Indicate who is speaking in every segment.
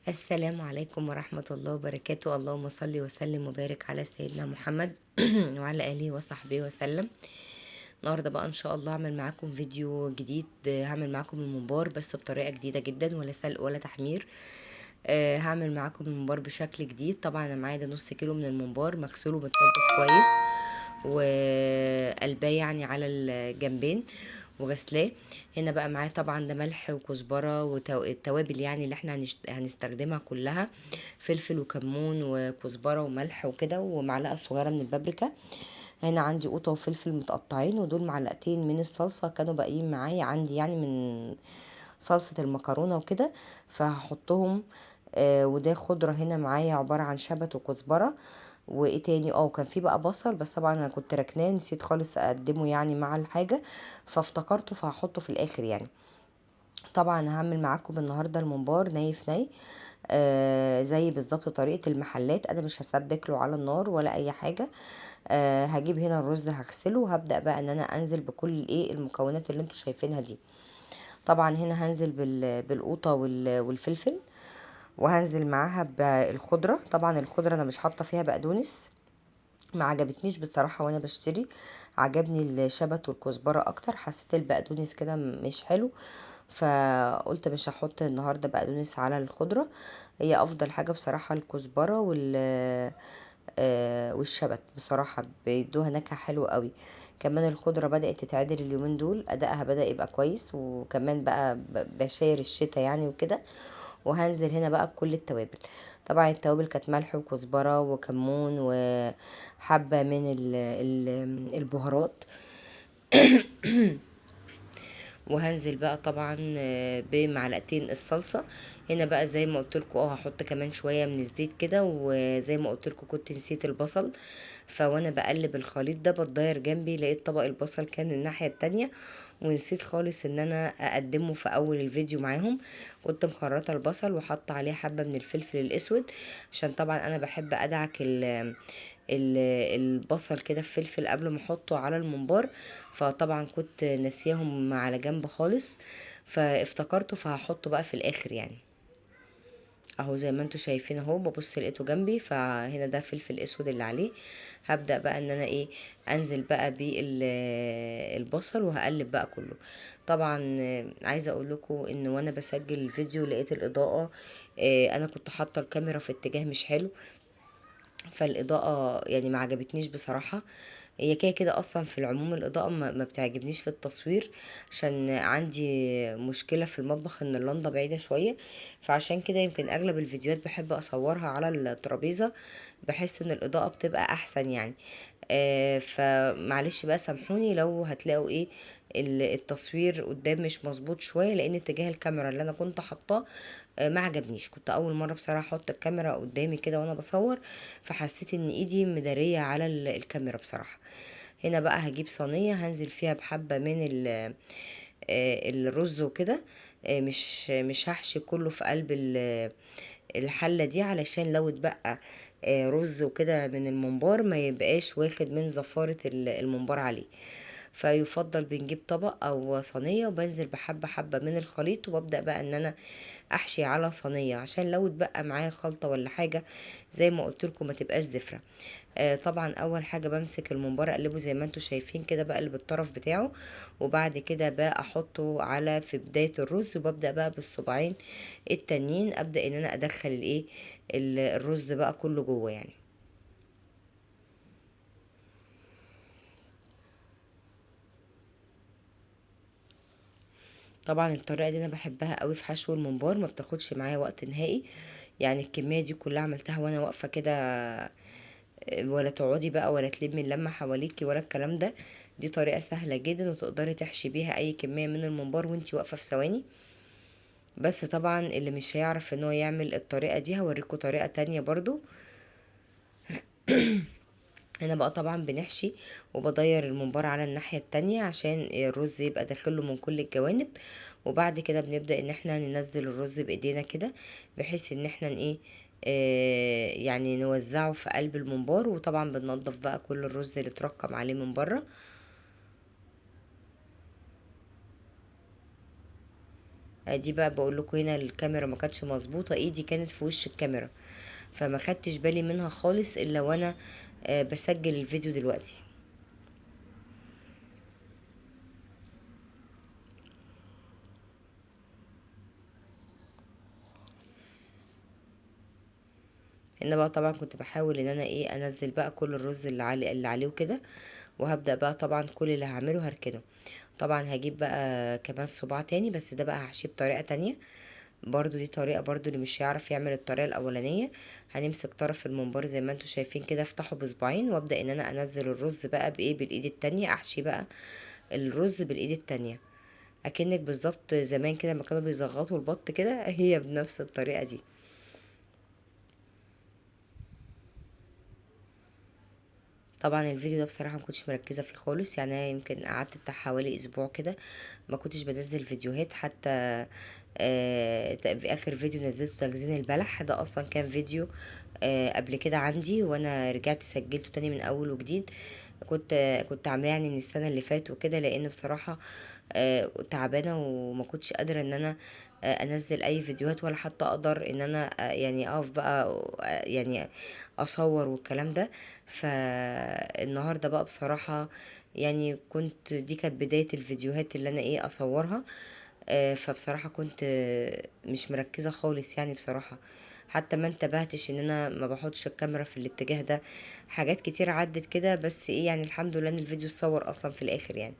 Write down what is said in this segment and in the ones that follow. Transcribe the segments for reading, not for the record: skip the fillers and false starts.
Speaker 1: السلام عليكم ورحمة الله وبركاته. اللهم صل وسلم وبارك على سيدنا محمد وعلى آله وصحبه وسلم. النهارده بقى ان شاء الله هعمل معاكم فيديو جديد، هعمل معاكم الممبار بس بطريقة جديدة جدا، ولا سلق ولا تحمير. هعمل معاكم الممبار بشكل جديد. طبعا انا معايا ده نص كيلو من الممبار مغسول ومتنضف كويس وقلباه يعني على الجنبين وغسلاه. هنا بقى معايا طبعا ده ملح وكزبره والتوابل يعني اللي احنا هنستخدمها كلها، فلفل وكمون وكزبره وملح وكده، ومعلقة صغيرة من البابريكا. هنا عندي قوطه وفلفل متقطعين، ودول معلقتين من الصلصه كانوا باقيين معايا عندي يعني من صلصه المكرونه وكده، فهحطهم. وده خضرة هنا معايا عبارة عن شبت وكزبره وايه تاني، وكان في بقى بصل، بس طبعا انا كنت ركناه نسيت خالص اقدمه يعني مع الحاجة، فافتكرته فهحطه في الاخر يعني. طبعا هعمل معاكم النهارده الممبار ني في ني، زي بالظبط طريقه المحلات. انا مش هسبك له على النار ولا اي حاجة. هجيب هنا الرز هغسله، وهبدا بقى ان انا انزل بكل ايه المكونات اللي انتوا شايفينها دي. طبعا هنا هنزل بالقوطه والفلفل، وهنزل معاها بالخضره. طبعا الخضرة انا مش حاطه فيها بقدونس، ما عجبتنيش بصراحة وانا بشتري، عجبني الشبت والكزبره اكتر، حسيت البقدونس كده مش حلو، فقلت مش هحط النهارده بقدونس على الخضرة. هي افضل حاجة بصراحة الكزبره والشبت، بصراحة بيدوها نكهة حلوة قوي. كمان الخضرة بدات تتعدل اليومين دول، ادائها بدا يبقى كويس، وكمان بقى بشاير الشتا يعني وكده. وهنزل هنا بقى بكل التوابل. طبعا التوابل كانت ملح وكزبره وكمون وحبه من البهارات. وهنزل بقى طبعا بمعلقتين الصلصه. هنا بقى زي ما قلت لكم هحط كمان شوية من الزيت كده، وزي ما قلت لكم كنت نسيت البصل، فوانا بقلب الخليط ده بتضاير جنبي لقيت طبق البصل كان الناحية التانية، ونسيت خالص ان انا اقدمه في اول الفيديو معاهم. كنت مخرطه البصل وحاطه عليه حبه من الفلفل الاسود، عشان طبعا انا بحب ادعك البصل كده في فلفل قبل ما احطه على الممبار، فطبعا كنت ناسياهم على جنب خالص فافتكرته فهحطه بقى في الاخر يعني. اهو زي ما انتوا شايفين اهو، ببص لقيته جنبي، فهنا ده فلفل اسود اللي عليه. هبدأ بقى ان انا ايه انزل بقى بالبصل وهقلب بقى كله. طبعا عايزه اقول لكم ان وانا بسجل الفيديو لقيت الاضاءة، انا كنت حاطه الكاميرا في اتجاه مش حلو، فالاضاءه يعني ما عجبتنيش بصراحة. هي كده كده اصلا في العموم الاضاءة ما بتعجبنيش في التصوير، عشان عندي مشكلة في المطبخ ان اللنده بعيدة شوية، فعشان كده يمكن اغلب الفيديوهات بحب اصورها على الترابيزة، بحس ان الاضاءة بتبقى احسن يعني. فمعلش بقى سامحوني لو هتلاقوا ايه التصوير قدام مش مظبوط شوية، لان اتجاه الكاميرا اللي انا كنت حاطاه ما عجبنيش. كنت اول مرة بصراحة احط الكاميرا قدامي كده وانا بصور، فحسيت ان ايدي مداريه على الكاميرا بصراحة. هنا بقى هجيب صينية هنزل فيها بحبه من الرز وكده، مش هحشي كله في قلب الحلة دي، علشان لو اتبقى رز وكده من الممبار ما يبقاش واخد من زفاره الممبار عليه. فيفضل بنجيب طبق او صينية وبنزل بحبه حبه من الخليط، وببدا بقى ان انا احشي على صينية، عشان لو اتبقى معايا خلطه ولا حاجة زي ما قلت لكم ما تبقاش زفره. طبعا اول حاجة بمسك الممبار اقلبه زي ما انتم شايفين كده، بقلب الطرف بتاعه، وبعد كده بقى احطه على في بداية الرز، وببدا بقى بالصباعين التانيين ابدا ان انا ادخل الايه الرز بقى كله جوه يعني. طبعا الطريقة دي انا بحبها قوي في حشو الممبار، ما بتاخدش معايا وقت نهائي يعني. الكمية دي كلها عملتها وانا واقفة كده، ولا تقعدي بقى ولا تلمي اللمة حواليكي ولا الكلام ده. دي طريقه سهلة جدا وتقدري تحشي بيها اي كمية من الممبار وانتي واقفة في ثواني. بس طبعا اللي مش هيعرف ان هو يعمل الطريقة دي هوريكم طريقه تانية برضو. هنا بقى طبعا بنحشي، وبضير الممبار على الناحية التانية عشان الرز يبقى داخله من كل الجوانب، وبعد كده بنبدأ ان احنا ننزل الرز بايدينا كده، بحيث ان احنا ايه يعني نوزعه في قلب الممبار. وطبعا بننضف بقى كل الرز اللي اتركم عليه من بره. دي بقى بقول لكم هنا الكاميرا ما كانتش مظبوطة، ايدي كانت في وش الكاميرا فما خدتش بالي منها خالص الا وانا بسجل الفيديو دلوقتي. هنا بقى طبعا كنت بحاول ان انا ايه انزل بقى كل الرز اللي عليه وكده، وهبدأ بقى طبعا كل اللي هعمله هركنه. طبعا هجيب بقى كمان صباع تاني، بس ده بقى هحشيه بطريقة تانية برضو، دي طريقة برضو اللي مش هيعرف يعمل الطريقة الأولانية. هنمسك طرف الممبار زي ما انتوا شايفين كده، افتحه بصباعين وابدأ ان انا انزل الرز بقى بايه بالايد التانية، احشي بقى الرز بالايد التانية اكنك بالظبط زمان كده ما كانوا بيزغطوا البط كده، هي بنفس الطريقة دي. طبعا الفيديو ده بصراحة ما كنتش مركزة فيه خالص، انا يمكن قعدت بتاع حوالي اسبوع كده ما كنتش بنزل فيديوهات، حتى في اخر فيديو نزلته تخزين البلح ده اصلا كان فيديو قبل كده عندي، وانا رجعت سجلته تاني من اول وجديد، كنت عاملاه من السنة اللي فات وكده، لان بصراحة تعبانة وما كنتش قادرة ان انا انزل اي فيديوهات، ولا حتى اقدر ان انا اقف بقى، اصور والكلام ده. فالنهارده بقى بصراحة دي كانت بداية الفيديوهات اللي انا اصورها، فبصراحة كنت مش مركزة خالص بصراحة، حتى ما انتبهتش ان انا ما بحطش الكاميرا في الاتجاه ده، حاجات كتير عدت كده، بس الحمد لله ان الفيديو اتصور اصلا في الاخر.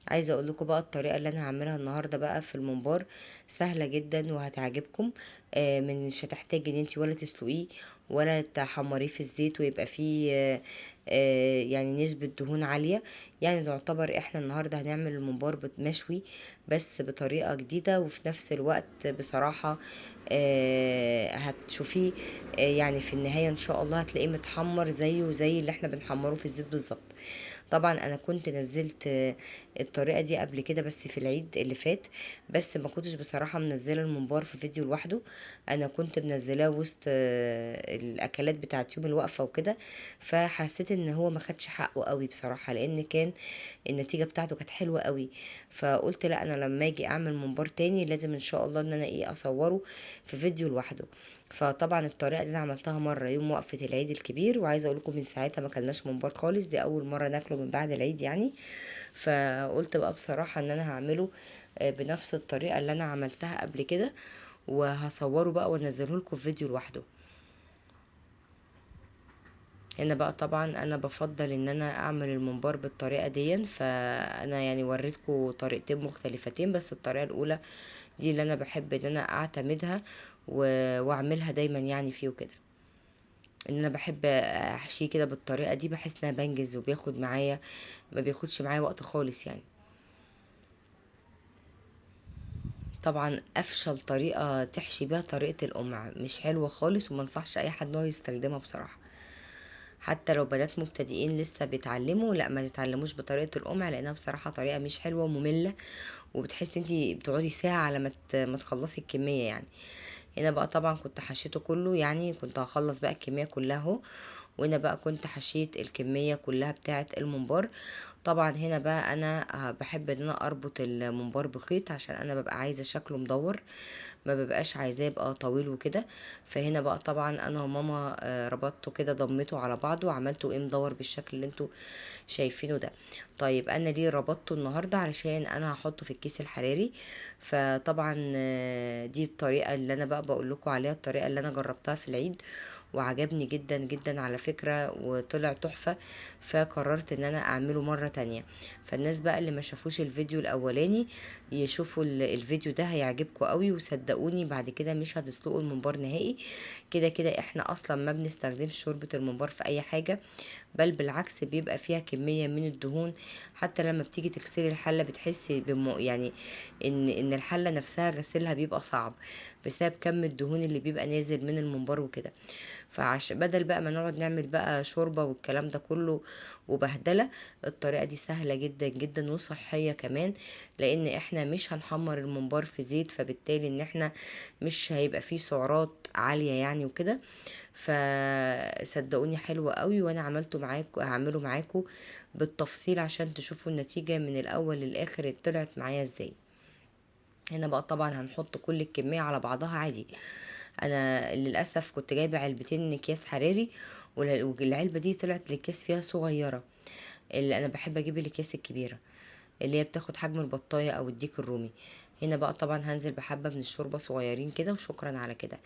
Speaker 1: عايزه اقول لكم بقى الطريقه اللي انا هعملها النهارده بقى في الممبار سهله جدا وهتعجبكم، مش هتحتاجي ان انت ولا تسلقيه ولا تحمريه في الزيت ويبقى فيه، نسبه دهون عاليه. نعتبر احنا النهارده هنعمل الممبار مشوي بس بطريقه جديده، وفي نفس الوقت بصراحه، هتشوفيه، في النهايه ان شاء الله هتلاقيه متحمر زيه زي اللي احنا بنحمره في الزيت بالظبط. طبعا انا كنت نزلت الطريقه دي قبل كده بس في العيد اللي فات، بس ما كنتش بصراحه منزله الممبار في فيديو لوحده، انا كنت منزلاه وسط الاكلات بتاعت يوم الوقفه وكده، فحسيت ان هو ما خدش حقه قوي بصراحه، لان كان النتيجه بتاعته كانت حلوه قوي، فقلت لا انا لما اجي اعمل ممبار تاني لازم ان شاء الله ان انا اصوره في فيديو لوحده. فطبعا الطريقه دي انا عملتها مره يوم وقفه العيد الكبير، وعايزه اقول لكم من ساعتها ما كلناش ممبار خالص، دي اول مره ناكله من بعد العيد. فقلت بقى بصراحه ان انا هعمله، بنفس الطريقه اللي انا عملتها قبل كده، وهصوره بقى وانزله لكم في فيديو لوحده. هنا بقى طبعا انا بفضل ان انا اعمل الممبار بالطريقه دي، فانا وريتكم طريقتين مختلفتين، بس الطريقه الاولى دي اللي انا بحب ان انا اعتمدها واعملها دايما فيه وكده، ان انا بحب احشيه كده بالطريقه دي، بحس ان انا بنجز وبياخد معايا، ما بياخدش معايا وقت خالص. طبعا افشل طريقه تحشي بيها طريقه القمع، مش حلوه خالص، وما انصحش اي حد ان هو يستخدمها بصراحه، حتى لو بنات مبتدئين لسه بيتعلموا، لا ما تتعلموش بطريقه القمع، لانها بصراحه طريقه مش حلوه وممله، وبتحسي انتي بتقعدي ساعه على ما تخلصي الكميه. هنا بقى طبعا كنت حشيته كله، كنت هخلص بقى الكميه كلها اهو، وهنا بقى كنت حشيت الكميه كلها بتاعه الممبار. طبعا هنا بقى انا بحب ان انا اربط الممبار بخيط، عشان انا ببقى عايزه شكله مدور، ما ببقاش عايزاه يبقى طويل وكده. فهنا بقى طبعا انا وماما، ربطته كده، ضميته على بعضه وعملته مدور بالشكل اللي انتوا شايفينه ده. طيب انا ليه ربطته النهارده؟ علشان انا هحطه في الكيس الحراري. فطبعا، دي الطريقه اللي انا بقى بقول لكم عليها، الطريقه اللي انا جربتها في العيد وعجبني جدا جدا على فكرة، وطلع تحفة، فقررت ان انا اعمله مرة تانية. فالناس بقى اللي ما شافوش الفيديو الاولاني يشوفوا الفيديو ده، هيعجبكم قوي، وصدقوني بعد كده مش هتسلقوا الممبار نهائي. كده كده احنا اصلا ما بنستخدمش شوربة الممبار في اي حاجة، بل بالعكس بيبقى فيها كمية من الدهون، حتى لما بتيجي تغسلي الحلة بتحسي ان الحلة نفسها غسلها بيبقى صعب بسبب كم الدهون اللي بيبقى نازل من الممبار وكده. بدل بقى ما نقعد نعمل بقى شوربة والكلام ده كله وبهدلة، الطريقة دي سهلة جدا جدا وصحية كمان، لان احنا مش هنحمر الممبار في زيت، فبالتالي ان احنا مش هيبقى فيه سعرات عالية يعني وكده. فصدقوني حلو قوي، وانا عملته معاكم، هعمله معاكم بالتفصيل عشان تشوفوا النتيجة من الاول للاخر طلعت معايا ازاي. هنا بقى طبعا هنحط كل الكمية على بعضها عادي. انا للاسف كنت جايبه علبتين اكياس حراري، والعلبه دي طلعت الاكياس فيها صغيرة. اللي انا بحب اجيب الاكياس الكبيرة اللي هي بتاخد حجم البطايه او الديك الرومي. هنا بقى طبعا هنزل بحبه من الشوربة صغيرين كده، وشكرا على كده.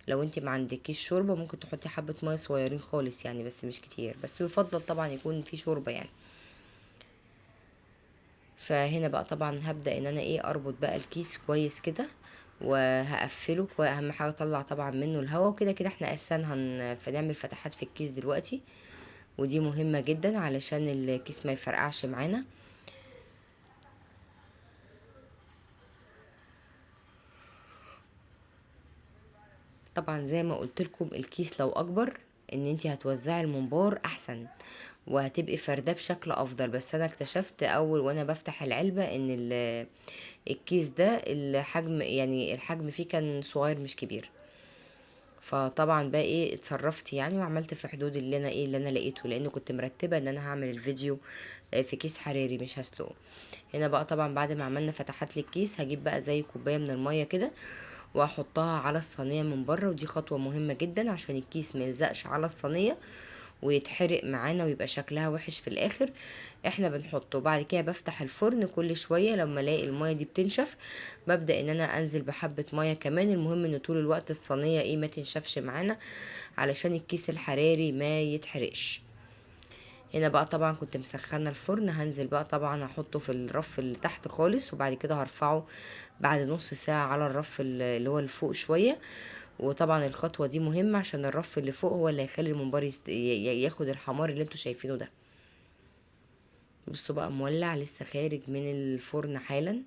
Speaker 1: لو انت ما عندكيش شوربة ممكن تحطي حبه مية صغيرين خالص يعني، بس مش كتير، بس يفضل طبعا يكون في شوربة يعني. فهنا بقى طبعا هبدا ان انا ايه اربط بقى الكيس كويس كده وهقفله. اهم حاجة اطلع طبعا منه الهواء، وكده كده احنا اساسا هنعمل فتحات في الكيس دلوقتي، ودي مهمة جدا علشان الكيس ما يفرقعش معانا. طبعا زي ما قلت لكم الكيس لو اكبر ان انتي هتوزعي الممبار احسن وهتبقي فرداه بشكل افضل، بس انا اكتشفت اول وانا بفتح العلبة ان الكيس ده الحجم، يعني الحجم فيه كان صغير مش كبير. فطبعا بقى ايه اتصرفت يعني وعملت في حدود اللي انا ايه اللي انا لقيته، لان كنت مرتبه ان انا هعمل الفيديو في كيس حراري مش هسلقه. هنا بقى طبعا بعد ما عملنا فتحات للكيس هجيب بقى زي كوباية من المية كده واحطها على الصينية من بره، ودي خطوة مهمة جدا عشان الكيس ما يلزقش على الصينية ويتحرق معانا ويبقى شكلها وحش في الاخر. احنا بنحطه بعد كده بفتح الفرن كل شوية، لما الاقي المية دي بتنشف ببدا ان انا انزل بحبه مية كمان. المهم ان طول الوقت الصينية ايه ما تنشفش معانا علشان الكيس الحراري ما يتحرقش. هنا بقى طبعا كنت مسخنه الفرن، هنزل بقى طبعا هحطه في الرف اللي تحت خالص، وبعد كده هرفعه بعد نص ساعة على الرف اللي هو اللي فوق شوية. وطبعا الخطوة دي مهمة عشان الرف اللي فوق هو اللي هيخلي الممبار ياخد الحمار اللي انتوا شايفينه ده. بصوا بقى مولع لسه خارج من الفرن حالا.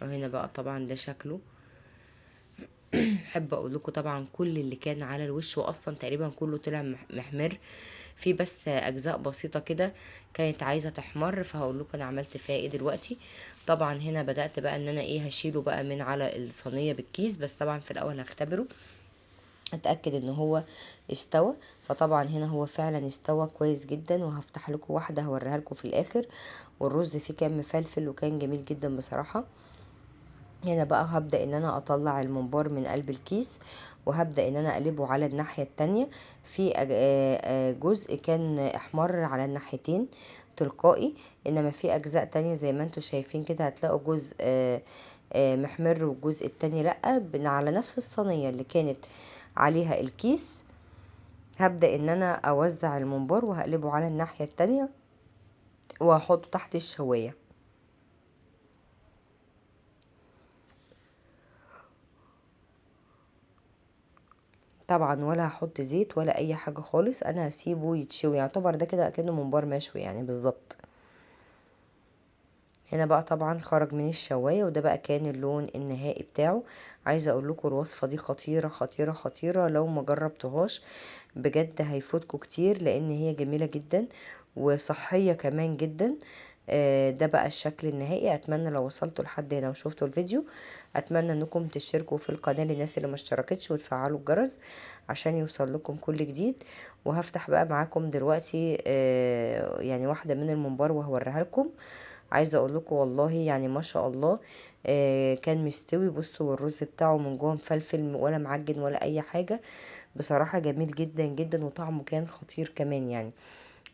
Speaker 1: وهنا بقى طبعا ده شكله. احب اقول لكم طبعا كل اللي كان على الوش واصلا تقريبا كله طلع محمر، في بس اجزاء بسيطة كده كانت عايزه تحمر، فهقول لكم انا عملت فيها ايه دلوقتي. طبعا هنا بدات بقى ان انا ايه هشيله بقى من على الصينية بالكيس، بس طبعا في الاول هختبره اتاكد ان هو استوى. فطبعا هنا هو فعلا استوى كويس جدا، وهفتح لكم واحدة هوريها لكم في الاخر. والرز فيه كان مفلفل وكان جميل جدا بصراحة. هنا بقى هبدأ ان انا اطلع الممبار من قلب الكيس، وهبدأ ان انا اقلبه على الناحية التانية. في جزء كان احمر على الناحيتين تلقائي، انما في اجزاء تانية زي ما انتوا شايفين كده هتلاقوا جزء محمر والجزء التاني لأ. على نفس الصينية اللي كانت عليها الكيس هبدأ ان انا اوزع الممبار وهقلبه على الناحية التانية وهحطه تحت الشواية. طبعا ولا هحط زيت ولا اي حاجة خالص، انا هسيبه يتشوي، يعتبر ده كده اكنه ممبار مشوي يعني بالظبط. هنا بقى طبعا خرج من الشواية، وده بقى كان اللون النهائي بتاعه. عايزة اقول لكم الوصفة دي خطيرة خطيرة خطيرة، لو ما جربتوهاش بجد هيفوتكم كتير، لان هي جميلة جدا وصحية كمان جدا. ده بقى الشكل النهائي. اتمنى لو وصلتوا لحد هنا وشفتوا الفيديو، اتمنى انكم تشتركوا في القناة للناس اللي ما اشتركتش، وتفعلوا الجرس عشان يوصل لكم كل جديد. وهفتح بقى معاكم دلوقتي يعني واحدة من الممبار وهوريها لكم. عايزة اقول لكم والله يعني ما شاء الله، كان مستوي. بصوا والرز بتاعه من جوه مفلفل ولا معجن ولا اي حاجة، بصراحة جميل جدا جدا، وطعمه كان خطير كمان، يعني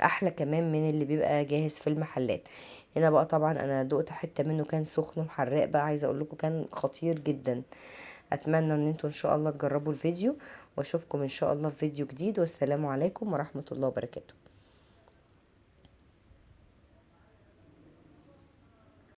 Speaker 1: احلى كمان من اللي بيبقى جاهز في المحلات. هنا بقى طبعا انا دقت حتة منه كان سخن وحراق بقى، عايزة اقول لكم كان خطير جدا. اتمنى ان انتوا ان شاء الله تجربوا الفيديو، واشوفكم ان شاء الله في فيديو جديد، والسلام عليكم ورحمة الله وبركاته.